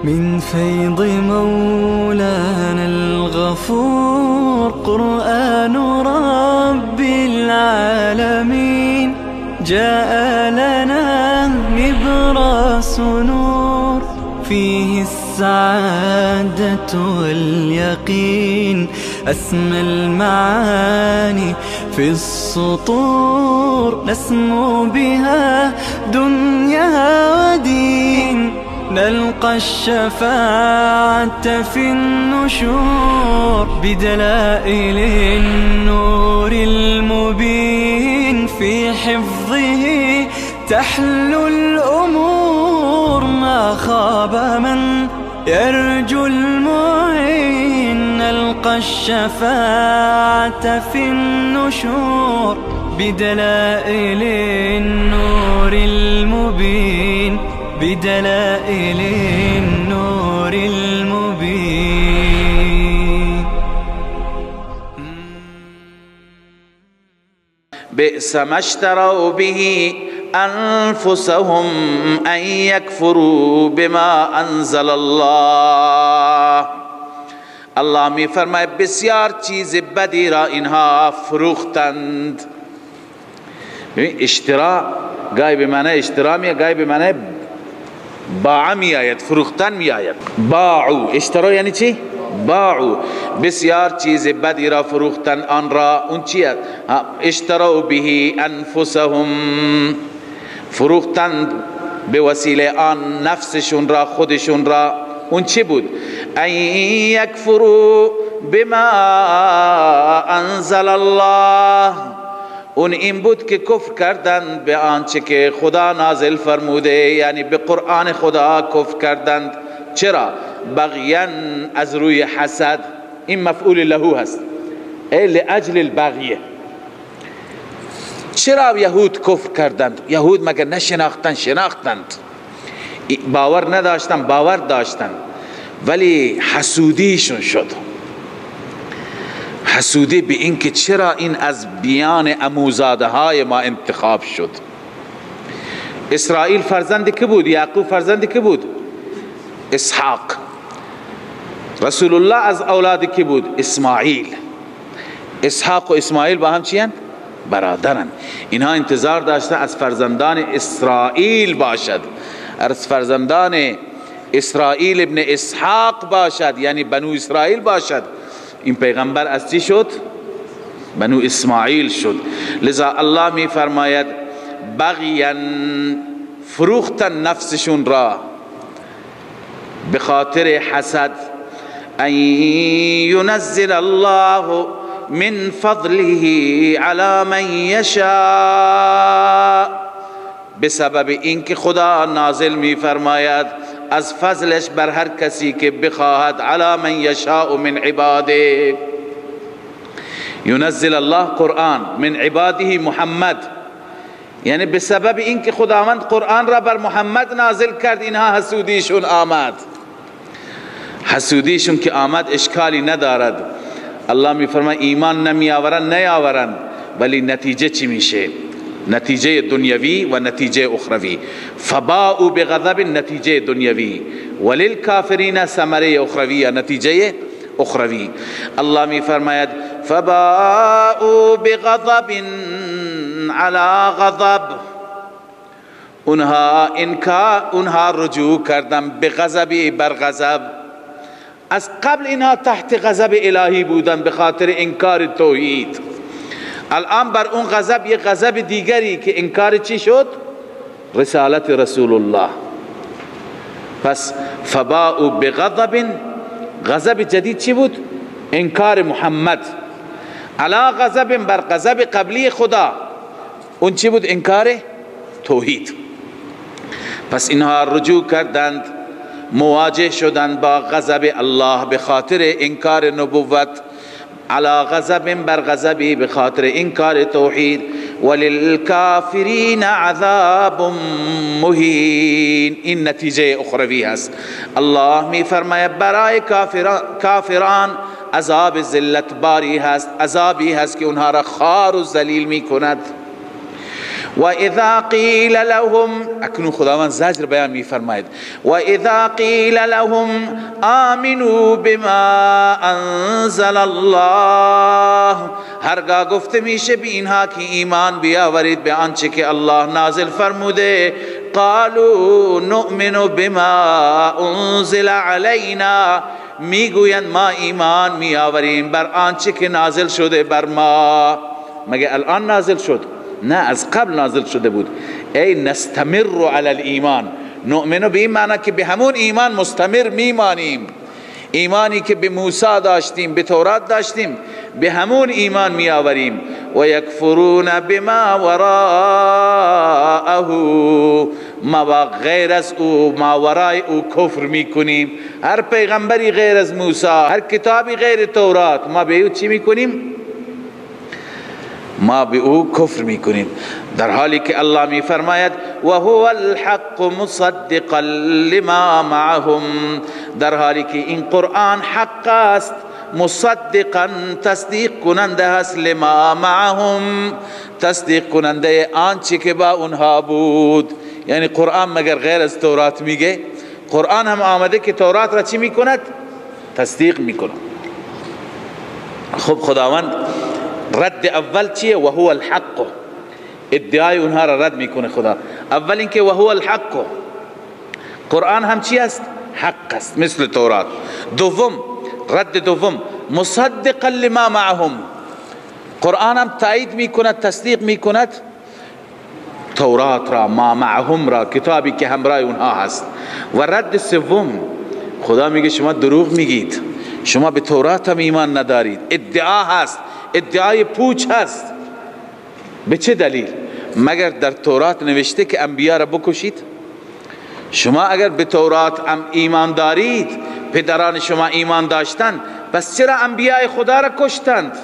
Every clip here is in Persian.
من فيض مولانا الغفور، قرآن رب العالمين جاء لنا نبراس نور، فيه السعادة واليقين، أسمى المعاني في السطور، نسمو بها دنيا ودين، نلقى الشفاعة في النشور، بدلائل النور المبين، في حفظه تحلو الأمور، ما خاب من يرجو المعين، نلقى الشفاعة في النشور، بدلائل النور المبين، بدلائل النور المبين. بئس ما اشتروا به انفسهم ان یکفروا بما انزل الله. الله می فرماید بسیار چیز بدی را اینها فروختند. ببین اشترا گاهی به معنی اشترا می، گاهی به معنی باع می آید، فروختن می آید. باعو، اشترا یعنی چی؟ باعو، بسیار چیز بدی را فروختن آن را. اون چیه؟ اشتروا به انفسهم، فروختن به وسیله آن نفسشون را، خودشون را. اون چی بود؟ ان یکفروا بما انزل الله، اون این بود که کفر کردند به آنچه که خدا نازل فرموده، یعنی به قرآن خدا کفر کردند. چرا؟ بغیا، از روی حسد. این مفعول له هست، ای لأجل البغیه. چرا یهود کفر کردند؟ یهود مگر نشناختند؟ شناختند، باور نداشتند، باور داشتند، ولی حسودیشون شد. حسودی به این که چرا این از بیان عموزاده های ما انتخاب شد. اسرائیل فرزند که بود؟ یعقوب فرزند که بود؟ اسحاق. رسول الله از اولاد کی بود؟ اسماعیل. اسحاق و اسماعیل با هم چی؟ برادرن. اینها انتظار داشتن از فرزندان اسرائیل باشد، از فرزندان اسرائیل ابن اسحاق باشد، یعنی بنو اسرائیل باشد. این پیغمبر از چی شد؟ بنو اسماعیل شد. لذا الله می فرماید بغیا، فروختن نفسشون را به خاطر حسد. ان ینزل الله من فضله على من یشاء، بسبب اینکه خدا نازل می فرماید از فضلش بر هر کسی که بخواهد، علی من یشاء من عباده. ینزل الله قرآن من عباده محمد، یعنی به سبب اینکه خداوند قرآن را بر محمد نازل کرد، اینها حسودیشون آمد. حسودیشون که آمد اشکالی ندارد. الله می فرماید ایمان نمی آورند، نیاورند، ولی نتیجه چی میشه؟ نتیجه دنیوی و نتیجه اخروی. فباءوا بغضب، نتیجه دنیوی، وللکافرین ثمره اخروی، نتیجه اخروی. الله می فرماید فباءوا بغضب على غضب، اونها انکار، اونها رجوع کردن به غضبی بر غضب. از قبل اینها تحت غضب الهی بودن به خاطر انکار توحید. الان بر اون غضب یک غضب دیگری که انکار چی شد؟ رسالت رسول الله. پس فباءوا بغضب، غضب جدید چی بود؟ انکار محمد. علی غضب، بر غضب قبلی خدا، اون چی بود؟ انکار توحید. پس اینها رجوع کردند، مواجه شدند با غضب الله به خاطر انکار نبوت. علی غضب، بر غضبی به خاطر انکار توحید. وللکافرین عذاب مهین، این نتیجه اخروی هست. الله می فرماید برای کافران عذاب ذلت باری هست، عذابی هست که اونها را خوار و ذلیل می کند. و اذا قیل لهم، اکنون خداوند زجر بیان میفرماید، و اذا قیل لهم آمنوا بما انزل الله، هرگاه گفته میشه به اینها که ایمان بیاورید به آنچه که الله نازل فرموده، قالوا نؤمن بما انزل علینا، میگویند ما ایمان میآوریم بر آنچه که نازل شده بر ما. مگه الان نازل شد؟ نه، از قبل نازل شده بود. ای نستمر علی الایمان، نؤمنو به این معنی که به همون ایمان مستمر میمانیم. ایمانی که به موسی داشتیم، به تورات داشتیم، به همون ایمان میآوریم. و یکفرون بما وراءه، ما غیر از او، ما ورای او کفر میکنیم. هر پیغمبری غیر از موسی، هر کتابی غیر تورات، ما به او چی میکنیم؟ ما به او کفر میکنیم. در حالی که الله میفرماید و هو الحق مصدقا لما معهم، در حالی که این قرآن حق است، مصدقا تصدیق کننده است، لما معهم تصدیق کننده آنچه که با اونها بود. یعنی قرآن مگر غیر از تورات میگه؟ قرآن هم آمده که تورات را چی میکند؟ تصدیق میکند. خب خداوند رد اول چیه؟ و هو الحق. ادعای اونها را رد میکنه خدا. اول اینکه و هو الحق، قرآن هم چی است؟ حق است، مثل تورات. دوم، رد دوم، مصدقا لما معهم، قرآن هم تایید میکند، تصدیق میکند تورات را، ما معهم را، کتابی که همراه اونها هست. و رد سوم، خدا میگه شما دروغ میگید، شما به تورات هم ایمان ندارید، ادعا هست، ادعای پوچ هست. به چه دلیل؟ مگر در تورات نوشته که انبیا را بکشید؟ شما اگر به تورات هم ایمان دارید، پدران شما ایمان داشتند، پس چرا انبیاء خدا را کشتند؟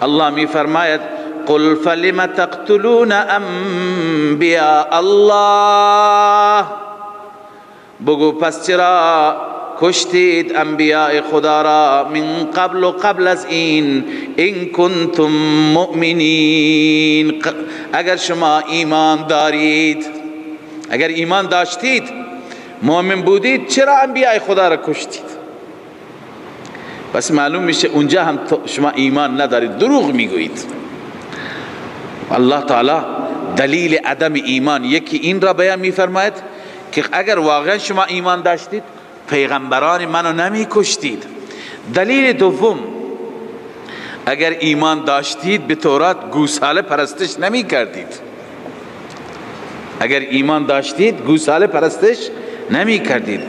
الله می فرماید قل فلم تقتلون انبیاء الله، بگو پس چرا کشتید انبیاء خدا را من قبل و قبل از این، این کنتم مؤمنین، اگر شما ایمان دارید، اگر ایمان داشتید، مؤمن بودید، چرا انبیاء خدا را کشتید؟ پس معلوم میشه اونجا هم شما ایمان ندارید، دروغ میگویید. الله تعالی دلیل عدم ایمان یکی این را بیان میفرماید که اگر واقعا شما ایمان داشتید پیغمبران منو نمی کشتید. دلیل دوم، اگر ایمان داشتید به تورات گوساله پرستش نمی کردید. اگر ایمان داشتید گوساله پرستش نمی کردید.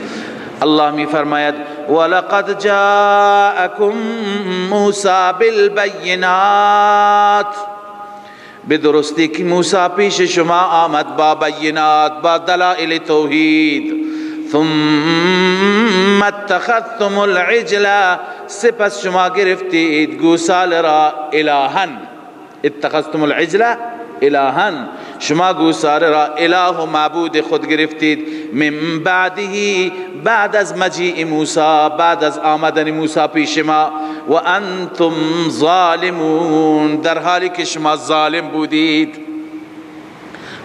الله می فرماید ولقد جاءکم موسی بالبینات، به درستی که موسی پیش شما آمد با بینات، با دلائل توحید. ثم اتخذتم العجل، سپس شما گرفتید گوساله را الهن. اتخذتم العجل الهن، شما گوساله را اله و معبود خود گرفتید. من بعده، بعد از مجیء موسی، بعد از آمدن موسی پیش ما، و انتم ظالمون، در حالی که شما ظالم بودید،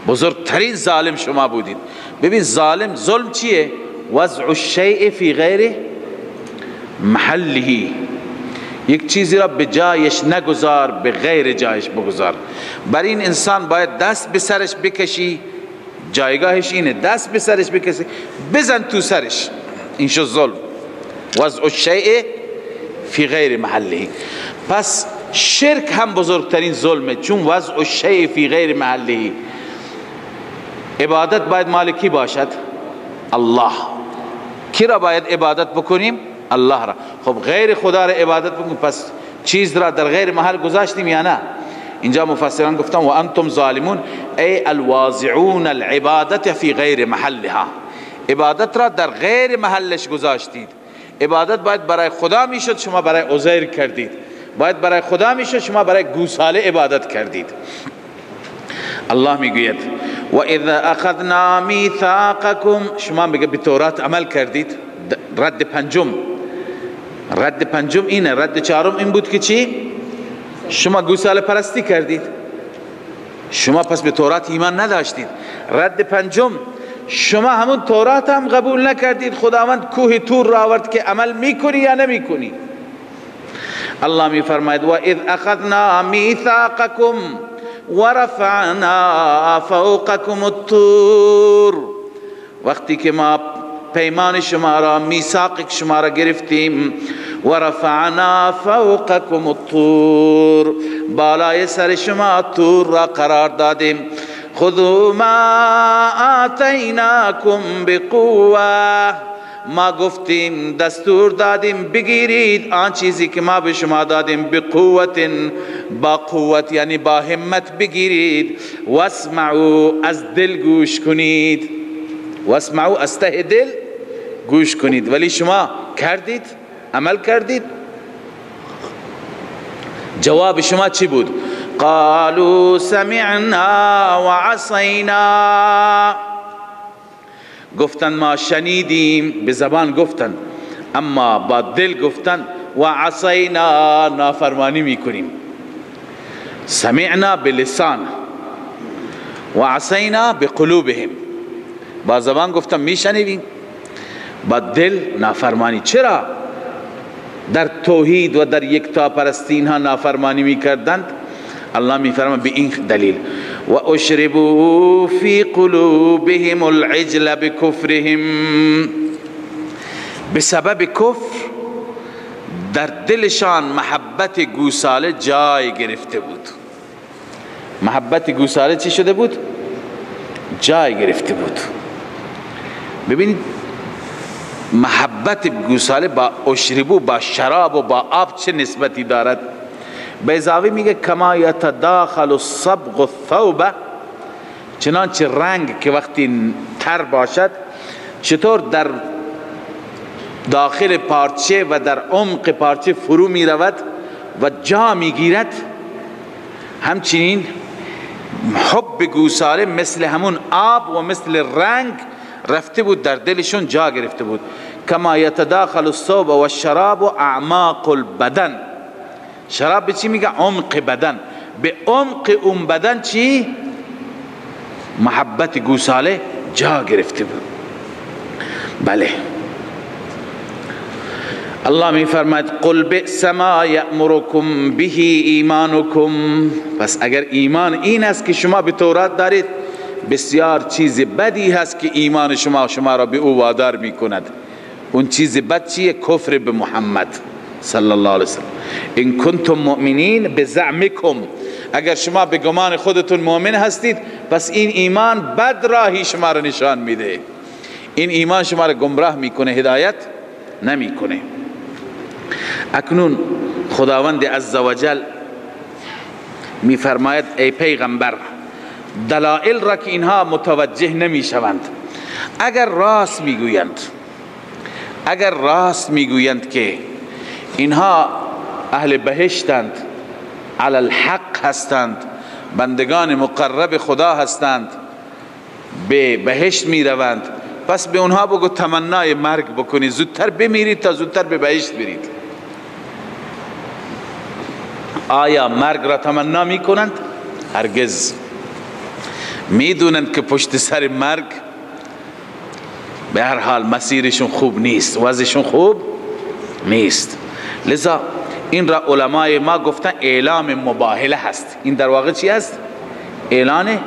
بزرگترین ظالم شما بودید. ببین ظالم، ظلم چیه؟ وضع الشیء فی غیر محله، یک چیزی را به جایش نگذار، به غیر جایش بگذار. بر این انسان باید دست به سرش بکشی، جایگاهش اینه، دست به سرش بکشی، بزن تو سرش، این شد ظلم. وضع الشیء فی غیر محله. پس شرک هم بزرگترین ظلمه، چون وضع الشیء فی غیر محله. عبادت باید مالکی باشد؟ الله. کی را باید عبادت بکنیم؟ الله را. خب غیر خدا را عبادت بکنیم، پس چیز را در غیر محل گذاشتیم یا نه؟ اینجا مفسران گفتن و انتم ظالمون، ای الواضعون العبادت فی غیر محلها، عبادت را در غیر محلش گذاشتید. عبادت باید برای خدا میشد، شما برای عزیر کردید. باید برای خدا میشد، شما برای گوساله عبادت کردید. الله میگوید و اذا اخذنا میثاقکم، شما میگه به تورات عمل کردید. رد پنجم، رد پنجم اینه. رد چهارم این بود که چی؟ شما گوساله پرستی کردید، شما پس به تورات ایمان نداشتید. رد پنجم، شما همون تورات هم قبول نکردید، خداوند کوه تور را آورد که عمل میکنی یا نمیکنی. الله میفرماید و اذ اخذنا میثاقکم ورفعنا فوقکم الطور، وقتی که ما پیمان شما را، میثاق شما را گرفتیم، ورفعنا فوقکم الطور، بالای سر شما طور را قرار دادیم. خذوا ما آتیناکم بقوة، ما گفتیم، دستور دادیم بگیرید آن چیزی که ما به شما دادیم، بقوت، با قوت یعنی با همت بگیرید. واسمعوا، از دل گوش کنید، واسمعوا از ته دل گوش کنید. ولی شما کردید، عمل کردید، جواب شما چی بود؟ قالوا سمعنا وعصینا، گفتن ما شنیدیم، به زبان گفتن اما با دل گفتن و عصینا، نافرمانی میکنیم. سمعنا بلسان و عصینا بقلوبهم، با زبان گفتن میشنیدیم، با دل نافرمانی. چرا در توحید و در یکتا پرستی اینها نافرمانی میکردند؟ الله میفرماید به این دلیل، و اشربوا فی قلوبهم العجل بکفرهم، بسبب کفر در دلشان محبت گوساله جای گرفته بود. محبت گوساله چی شده بود؟ جای گرفته بود. ببینید محبت گوساله با اشربو، با شراب و با آب چه نسبتی دارد؟ بیضاوی میگه کما یتداخل الصبغ الثوب، چنانچه رنگ که وقتی تر باشد چطور در داخل پارچه و در عمق پارچه فرو می رود و جا می گیرد، همچنین حب گوساله مثل همون آب و مثل رنگ رفته بود در دلشون جا گرفته بود. کما یتداخل الثوب و الشراب و اعماق البدن، شراب به چی میگه؟ عمق بدن. به عمق اون بدن چی؟ محبت گوساله جا گرفته بود. بله، الله می فرماید قل بئس ما یأمرکم به ایمانکم. پس اگر ایمان این است که شما به تورات دارید، بسیار چیز بدی هست که ایمان شما شما را به او وادار می کند. اون چیز بد چیه؟ کفر به محمد صلی الله علیه وسلم. ان کنتم مؤمنین بزعمکم، اگر شما به گمان خودتون مؤمن هستید، پس این ایمان بد راهی شما را نشان میده، این ایمان شما را گمراه میکنه، هدایت نمیکنه. اکنون خداوند عزوجل میفرماید ای پیغمبر، دلائل را که اینها متوجه نمیشوند، اگر راست میگویند، اگر راست میگویند که اینها اهل بهشتند، علی الحق هستند، بندگان مقرب خدا هستند، به بهشت میروند، پس به اونها بگو تمنای مرگ بکنید، زودتر بمیرید تا زودتر به بهشت برید. آیا مرگ را تمنا میکنند؟ هرگز. میدونند که پشت سر مرگ به هر حال مسیرشون خوب نیست، وضعشون خوب نیست. لذا این را علمای ما گفتن اعلام مباهله هست. این در واقع چی هست؟ اعلان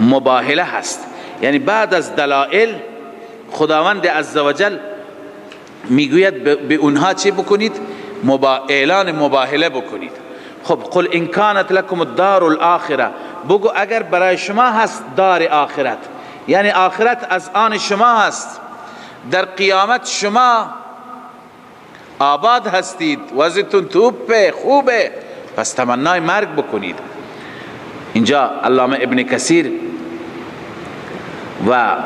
مباهله هست. یعنی بعد از دلائل خداوند عزوجل میگوید به اونها چی بکنید؟ اعلان مباهله بکنید. خب قل ان کانت لکم الدار الاخره، بگو اگر برای شما هست دار آخرت، یعنی آخرت از آن شما هست، در قیامت شما آباد هستید، وضعتون توپه، خوبه، پس تمنای مرگ بکنید. اینجا علامه ابن کثیر و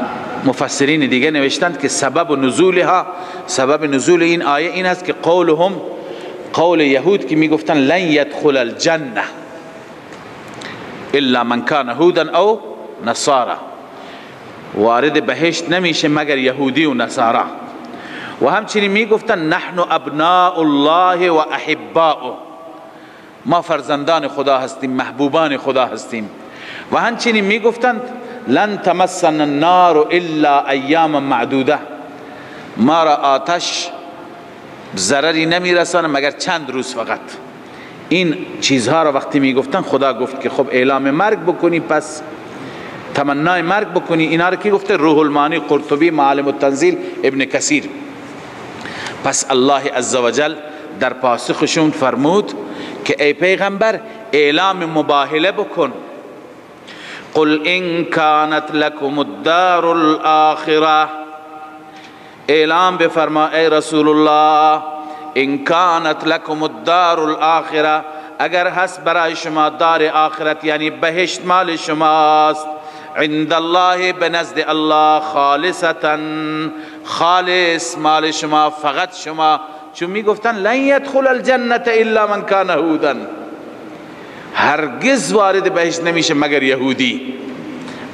مفسرین دیگه نوشتند که سبب نزولها، سبب نزول این آیه این است که قولهم، قول یهود که میگفتن لن یدخل الجنه الا من کان هودا او نصارا، وارد بهشت نمیشه مگر یهودی و نصارا. و همچنین میگفتن نحن ابناء الله و احباؤه، ما فرزندان خدا هستیم، محبوبان خدا هستیم. و همچنین میگفتند لن تمسنا النار الا ایام معدوده، ما را آتش ضرری نمیرسانه مگر چند روز فقط. این چیزها را وقتی میگفتن خدا گفت که خب اعلام مرگ بکنی، پس تمنای مرگ بکنی. اینا را کی گفته؟ روح المعانی، قرطبی، معالم التنزیل، ابن کثیر. پس الله عزوجل در پاسخشون فرمود که ای پیغمبر اعلام مباهله بکن. قل ان كانت لكم الدار الاخره، اعلام بفرما ای رسول الله، ان كانت لكم الدار الاخره، اگر هست برای شما دار آخرت یعنی بهشت مال شماست، عند الله بنزد الله، خالصتا خالص مال شما، فقط شما. چون می گفتن لن يدخل الجنة الا من كان هودا، هرگز وارد بهشت نمیشه مگر یهودی.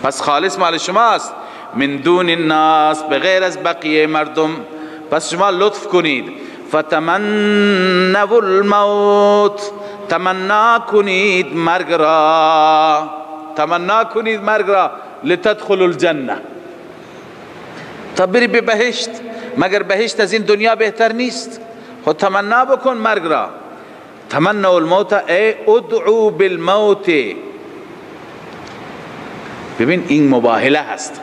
پس خالص مال شماست، من دون الناس، بغیر از بقیه مردم. پس شما لطف کنید، فتمنوا الموت، تمنا کنید مرگ را، تمنا کنید مرگ را، لتدخلوا الجنه، تا بری به بهشت. مگر بهشت از این دنیا بهتر نیست؟ خود تمنا بکن مرگ را. تمنوا الموت ای ادعو بالموت. ببین این مباهله هست.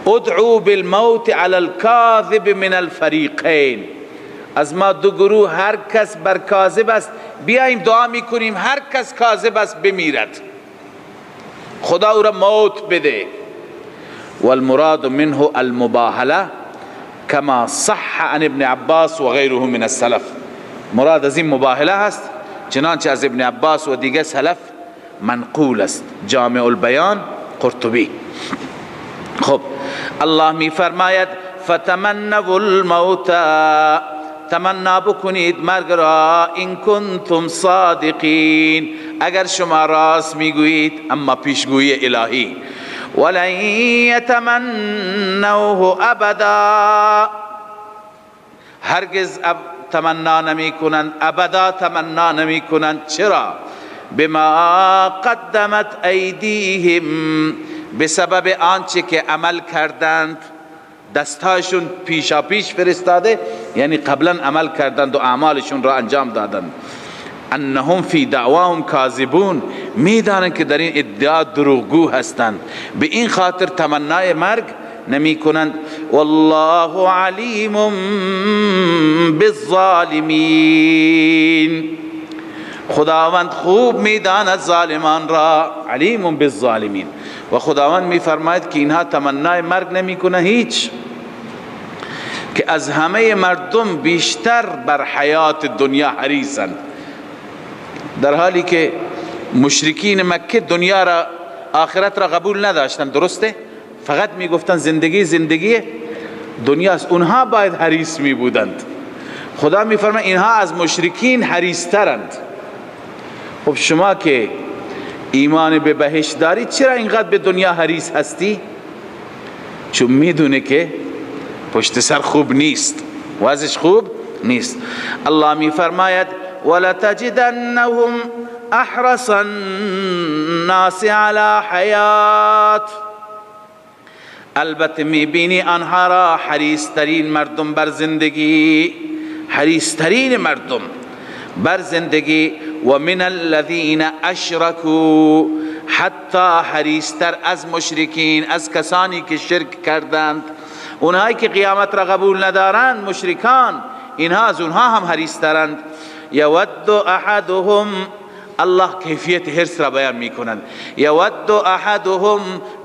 ادعو بالموت علی الكاذب من الفریقین، از ما دو گروه هر کس بر کاذب است بیاییم دعا میکنیم هر کس کاذب است بمیرد، خدا او را موت بده. والمراد منه المباهله كما صح عن ابن عباس و غیره من السلف. مراد از این مباهله هست چنانچه از ابن عباس و دیگه سلف منقول است. جامع البیان، قرطبی. خب الله می فرماید فتمنوا الموت، تمنا بکنید مرگ را، ان کنتم صادقین، اگر شما راست میگویید. اما پیشگویی الهی، ولن یتمنوه ابدا، هرگز تمنا نمی کنند، ابدا تمنا نمی کنند. چرا؟ بما قدمت ایدیهم، بسبب آنچه که عمل کردند، دستهاشون پیشا پیش فرستاده، یعنی قبلا عمل کردند و اعمالشون را انجام دادند. انهم فی دعواهم کاذبون، میدانند که در این ادعا دروغگو هستند، به این خاطر تمنای مرگ نمی کنند. والله علیم بالظالمین، خداوند خوب میداند ظالمان را، علیم بالظالمین. و خداوند میفرماید که اینها تمنای مرگ نمی کنند هیچ، که از همه مردم بیشتر بر حیات دنیا حریصند، در حالی که مشرکین مکه دنیا را، آخرت را قبول نداشتند. درسته؟ فقط میگفتند زندگی زندگی دنیاست، اونها باید حریص می بودند. خدا میفرماید اینها از مشرکین حریصترند. خب شما که ایمان به بهشت داری چرا اینقدر به دنیا حریص هستی؟ چون میدونه که پشت سر خوب نیست، وضعش خوب نیست. الله میفرماید ولتجدنهم احرص الناس على حیات، البته میبینی آنها را حریصترین مردم بر زندگی، حریصترین مردم بر زندگی. و من الذین اشرکوا، حتی حریصتر از مشرکین، از کسانی که شرک کردند، اونهایی که قیامت را قبول ندارند، مشرکان، اینها از اونها هم حریصترند. یود احدهم، الله کیفیت حرص را بیان می کنند. یود احدهم،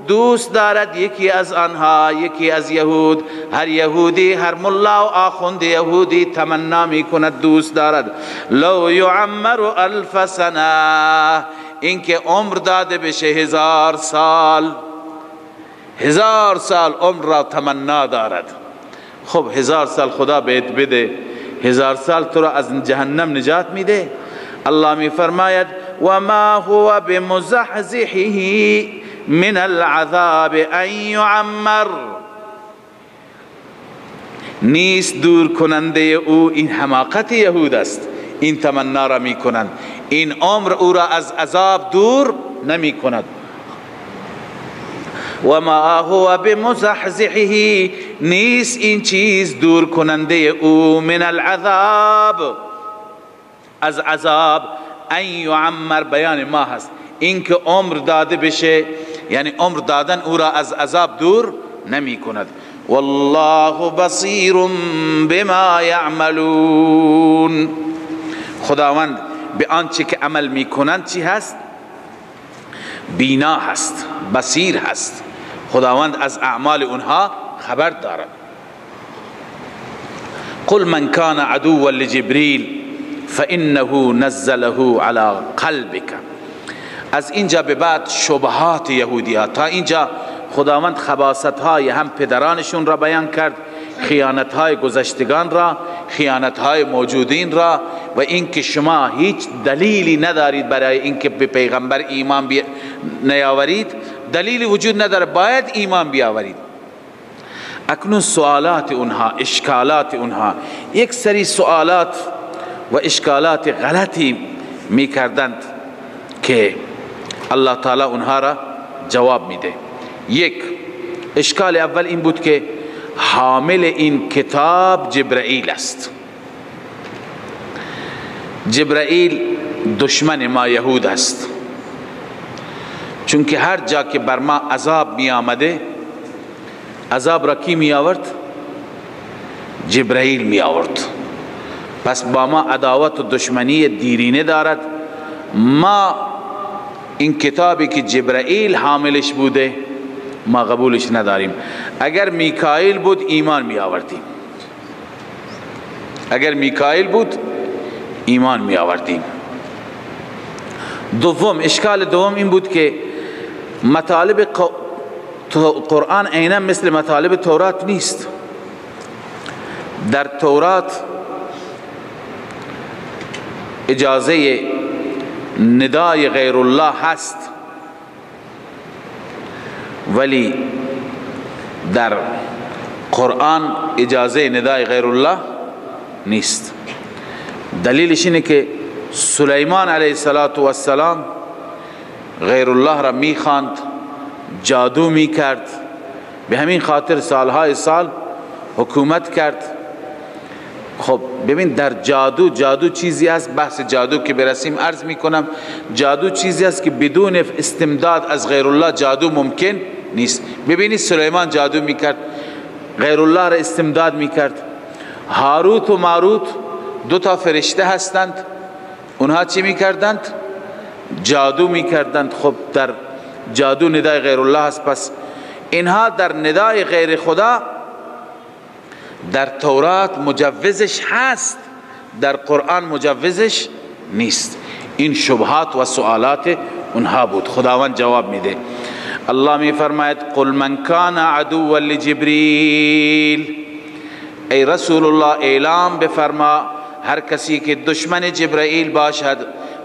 دوست دارد یکی از آنها، یکی از یهود، هر یهودی، هر ملا و آخوند یهودی تمنا می کند، دوست دارد، لو یعمر الف سنه، اینکه عمر داده بشه 1000 سال، 1000 سال عمر را تمنا دارد. خب 1000 سال خدا بهت بده، 1000 سال تو را از جهنم نجات میده. الله می فرماید و ما هو بمزحزحه من العذاب ان يعمر، نیست دور کننده او، این حماقت یهود است، این تمنا را می کنند، این عمر او را از عذاب دور نمی کند. و ما هو بمزحزحه، نیست این چیز دور کننده او، من العذاب، از عذاب، ان یعمر، بیان ما هست، اینکه عمر داده بشه، یعنی عمر دادن او را از عذاب دور نمی کند. والله بصیر بما یعملون، خداوند به آنچه که عمل میکنند چی هست؟ بینا هست، بصیر هست. خداوند از اعمال اونها خبر دارد. قل من کان عدوا لجبریل فانه نزله على قلبك. از اینجا به بعد شبهات یهودی ها، تا اینجا خداوند خباثت های هم پدرانشون را بیان کرد، خیانت های گذشتگان را، خیانت های موجودین را، و اینکه شما هیچ دلیلی ندارید برای اینکه به پیغمبر ایمان نیاورید، دلیلی وجود نداره، باید ایمان بیاورید. اکنون سوالات اونها، اشکالات اونها، یک سری سوالات و اشکالات غلطی میکردند که الله تعالی اونها را جواب میده. یک اشکال اول این بود که حامل این کتاب جبرائیل است. جبرائیل دشمن ما یهود است، چون که هر جا که بر ما عذاب می آمده، عذاب را کی می آورد؟ جبرائیل می آورد. پس با ما عداوت و دشمنی دیرینه دارد. ما این کتابی که جبرائیل حاملش بوده ما قبولش نداریم. اگر میکائیل بود ایمان می آوردیم، اگر میکائیل بود ایمان می آوردیم. دوم، اشکال دوم این بود که مطالب قرآن عینا مثل مطالب تورات نیست. در تورات اجازه ندای غیر الله هست، ولی در قرآن اجازه ندای غیر الله نیست. دلیلش اینه که سلیمان علیه السلام غیر الله را میخواند، جادو میکرد، به همین خاطر سالهای سال حکومت کرد. خب ببین، در جادو، جادو چیزی است، بحث جادو که برسیم عرض میکنم، جادو چیزی است که بدون استمداد از غیر الله جادو ممکن نیست. ببینید سلیمان جادو میکرد، غیر الله را استمداد میکرد. هاروت و ماروت دو تا فرشته هستند، اونها چی میکردند؟ جادو میکردند. خب در جادو ندای غیر الله هست، پس اینها در ندای غیر خدا در تورات مجوزش هست، در قرآن مجوزش نیست. این شبهات و سوالات اونها بود. خداوند جواب میده. الله می فرماید قل من کان عدوا لجبریل، ای رسول الله اعلام بفرما هر کسی که دشمن جبرائیل باشد،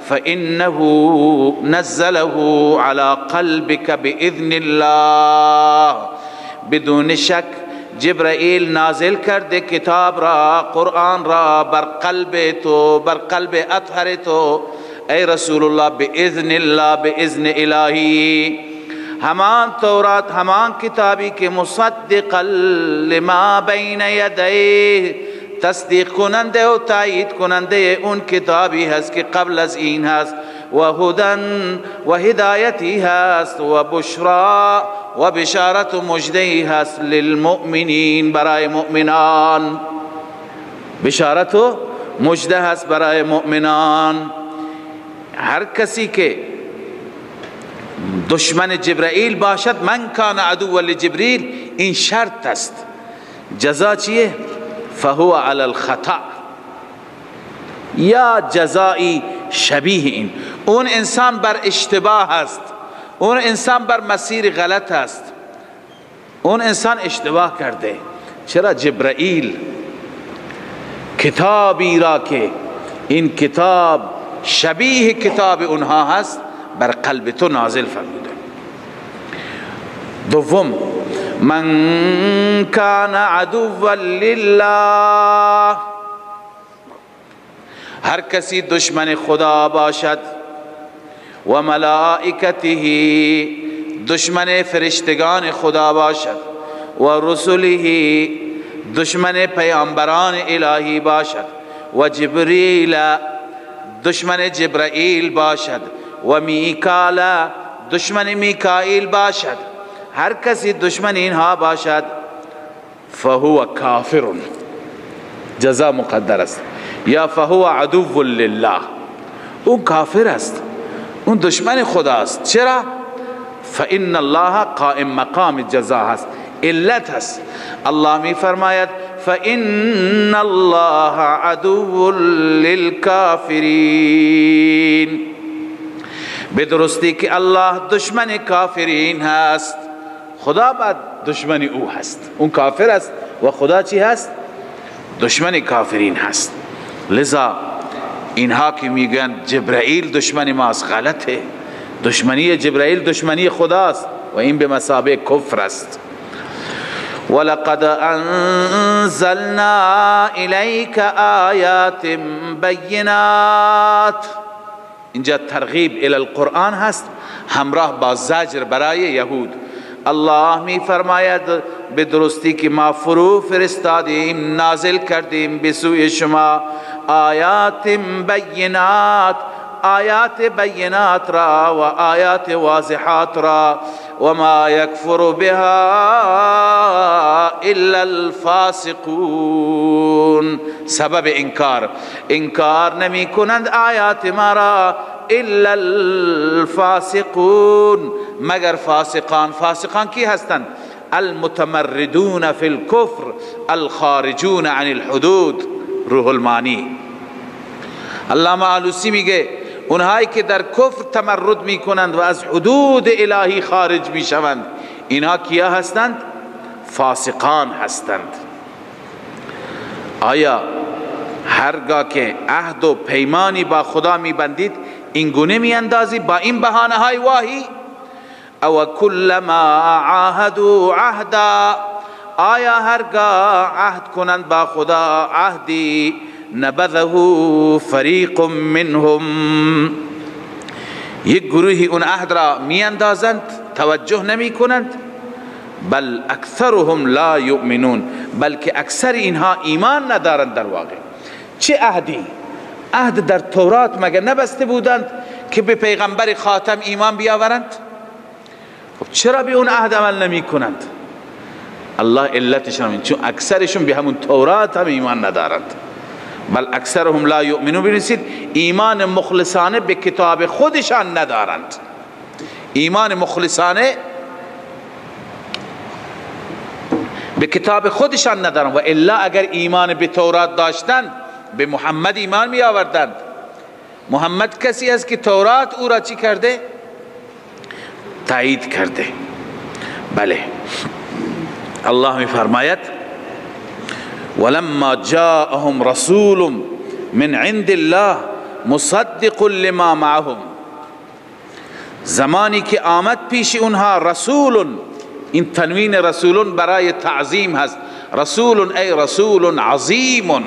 فإنه نزله على قلبك بإذن الله، بدون شک جبرائیل نازل کرده کتاب را، قرآن را بر قلب تو، بر قلب اطهر تو ای رسول الله، بإذن الله، بإذن الهی، همان تورات، همان کتابی که مصدقا لما بین یدیه، تصدیق کننده و تایید کننده اون کتابی هست که قبل از این هست، و هدن و هدایتی هست، و بشرا و بشارت و مژده‌ای هست للمؤمنین، برای مؤمنان بشارت و مژده هست برای مؤمنان. هر کسی که دشمن جبرائیل باشد، من کان عدوا لجبریل، این شرط است. جزا چیه؟ فهو علی الخطأ، یا جزایی شبیه این. اون انسان بر اشتباه است، اون انسان بر مسیر غلط است، اون انسان اشتباه کرده. چرا جبرائیل کتابی را که این کتاب شبیه کتاب اونها هست بر قلب تو نازل فرموده؟ دوم، من کان عدوا لله، هر کسی دشمن خدا باشد، و ملائکته، دشمن فرشتگان خدا باشد، و رسله دشمن پیامبران الهی باشد، و جبریل دشمن جبرائیل باشد، و میکال دشمن میکائیل باشد، هر کسی دشمن اینها باشد فهو کافر، جزا مقدر است، یا فهو عدو لله، اون کافر است، اون دشمن خداست. چرا؟ فإن الله قائم مقام جزا هست، علت هست. الله می فرماید فإن الله عدو للکافرین، به درستی که الله دشمن کافرین هست. خدا بعد دشمن او هست، اون کافر است و خدا چی هست؟ دشمن کافرین هست. لذا اینها که میگن جبرائیل دشمن ماست، غلطه. دشمنی جبرائیل دشمنی خداست و این به مثابه کفر است. ولقد انزلنا الیک آیات بینات، اینجا ترغیب الی القرآن هست همراه با زجر برای یهود. الله می فرماید به درستی که ما فرو فرستادیم، نازل کردیم به سوی شما آیات بینات، آیات بینات را و آیات واضحات را، و ما یکفر بها الا الفاسقون. سبب انکار، انکار نمی کنند آیات ما را الا الفاسقون، مگر فاسقان. فاسقان کی هستند؟ المتمردون فی الكفر الخارجون عن الحدود. روح المانی علامه آلوسی میگه اونهایی که در کفر تمرد میکنند و از حدود الهی خارج میشوند، اینها کیا هستند؟ فاسقان هستند. آیا هرگاه که عهد و پیمانی با خدا میبندید این گونه میاندازی با این بهانه های واهی؟ او کلما عاهدوا عهدا، آیا هرگاه عهد کنند با خدا عهدی، نبذه فریق منهم، یک گروهی اون عهد را میاندازند، توجه نمی کنند. بل اکثرهم لا یؤمنون، بلکه اکثر اینها ایمان ندارند. در واقع چه عهدی؟ عهد در تورات مگر نبسته بودند که به پیغمبر خاتم ایمان بیاورند؟ خب چرا به اون عهد عمل نمی کنند؟ الله علتشان، چون اکثرشون به همون تورات هم ایمان ندارند. بل اکثرهم لا یؤمنون، بنویسید ایمان مخلصانه به کتاب خودشان ندارند. ایمان مخلصانه به کتاب خودشان ندارند، و الا اگر ایمان به تورات داشتند به محمد ایمان می آوردند. محمد کسی است که تورات او را چی کرده؟ تایید کرده. بله، الله می فرماید ولما جاءهم رسول من عند الله مصدق لما معهم، زمانی که آمد پیش اونها رسول، این تنوین رسول برای تعظیم هست، رسول ای رسول عظیم،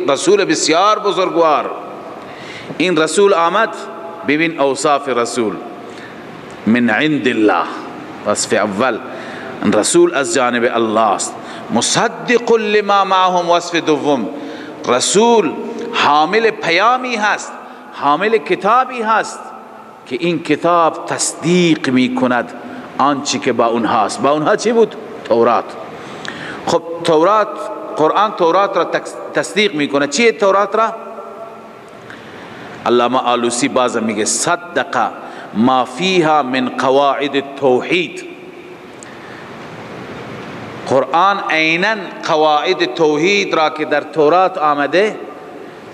رسول بسیار بزرگوار. این رسول آمد، ببین اوصاف رسول، من عند الله، وصف اول رسول از جانب الله است، مصدق لما معهم، وصف دوم رسول حامل پیامی هست، حامل کتابی هست که این کتاب تصدیق می کند آنچه که با اونهاست. با اونها چی بود؟ تورات. خب تورات، قرآن تورات را تصدیق می کند. چیه تورات را؟ علامه آلوسی بازم میگه صدق ما فیها من قواعد التوحید. قرآن عیناً قواعد توحید را که در تورات آمده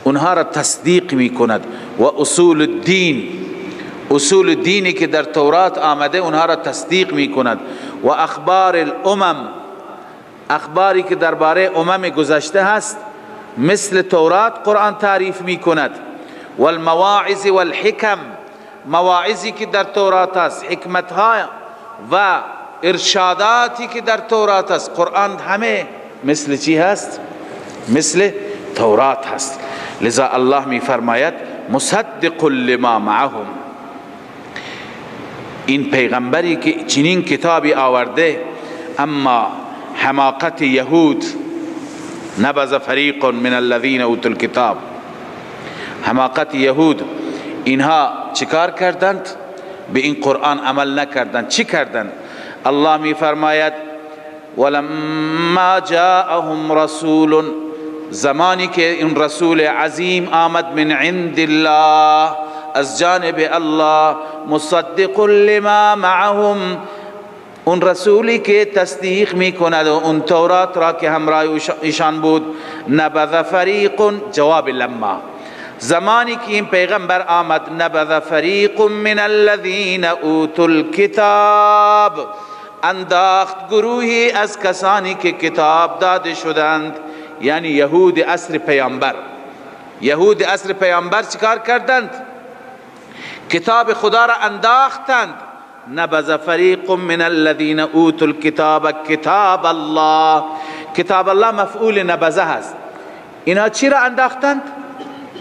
اونها را تصدیق می کند، و اصول الدین، اصول دینی که در تورات آمده اونها را تصدیق می کند، و اخبار الامم، اخباری که درباره امم گذشته هست مثل تورات قرآن تعریف می کند، والمواعظ والحکم، مواعظی که در تورات است، حکمتها و ارشاداتی که در تورات است، قرآن همه مثل چی هست؟ مثل تورات هست. لذا الله می فرماید مصدق لما معهم. این پیغمبری که چنین کتابی آورده، اما حماقت یهود، نبذ فریق من الذین اوتوا الکتاب، حماقت یهود، اینها چیکار کردند؟ به این قرآن عمل نکردند. چی کردند؟ الله می فرماید ولما جاءهم رسول، زمانی که این رسول عظیم آمد، من عند الله، از جانب الله، مصدق لما معهم، اون رسولی که تصدیق میکند اون تورات را که همراه ایشان بود، نبذ فریق، جواب لما، زمانی که این پیغمبر آمد، نبذ فریق من الذین اوتوا الکتاب، انداخت گروهی از کسانی که کتاب داده شدند، یعنی یهود عصر پیامبر. یهود عصر پیامبر چیکار کردند؟ کتاب خدا را انداختند. نبذ فریق من الذین اوتوا الکتاب کتاب الله، کتاب الله مفعول نبذه هست. اینا چی را انداختند؟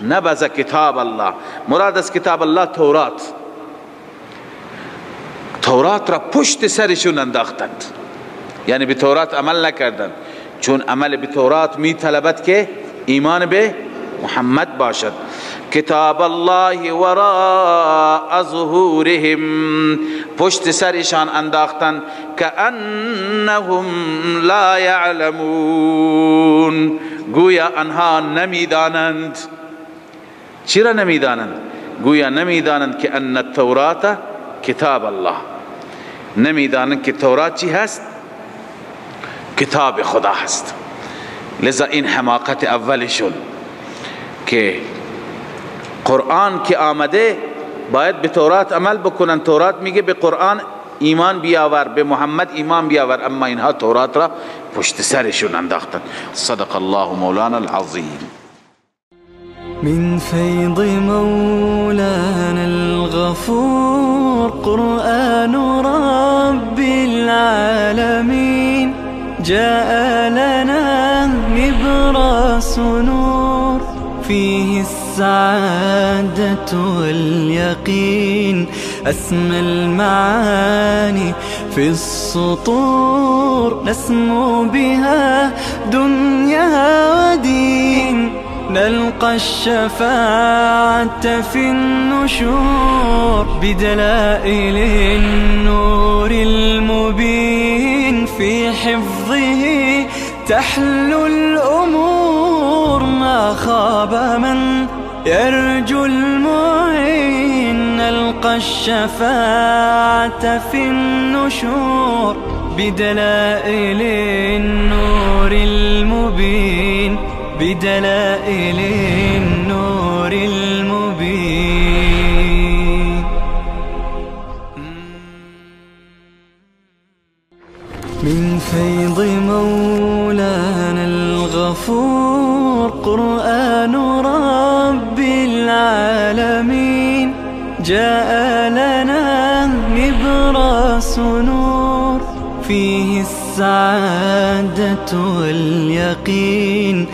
نبذ کتاب الله، مراد از کتاب الله تورات. تورات را پشت سرشون انداختند، یعنی به تورات عمل نکردند، چون عمل به تورات می طلبد که ایمان به محمد باشد. کتاب الله وراء ظهورهم، پشت سرشان انداختند، کأنهم لا یعلمون، گویا آنها نمیدانند. چرا نمیدانند؟ گویا نمیدانند که ان التورات کتاب الله، نمیدانند که تورات چی هست؟ کتاب خدا هست. لذا این حماقت اولشون که قرآن که آمده باید به تورات عمل بکنن. تورات میگه به قرآن ایمان بیاور، به محمد ایمان بیاور، اما اینها تورات را پشت سرشون انداختن. صدق الله مولانا العظیم. من فیض مولانا الغفور قرآن رب العالمین جاء لنا نبراس نور فيه السعادة واليقين أسمى المعاني في السطور نسمو بها دنيا ودين نلقى الشفاعة في النشور بدلائل النور المبين في حفظه تحلو الأمور ما خاب من يرجو المعين نلقى الشفاعة في النشور بدلائل النور المبين بدلائل النور المبين. من فيض مولانا الغفور قرآن رب العالمين جاء لنا نبراس نور فيه السعادة واليقين.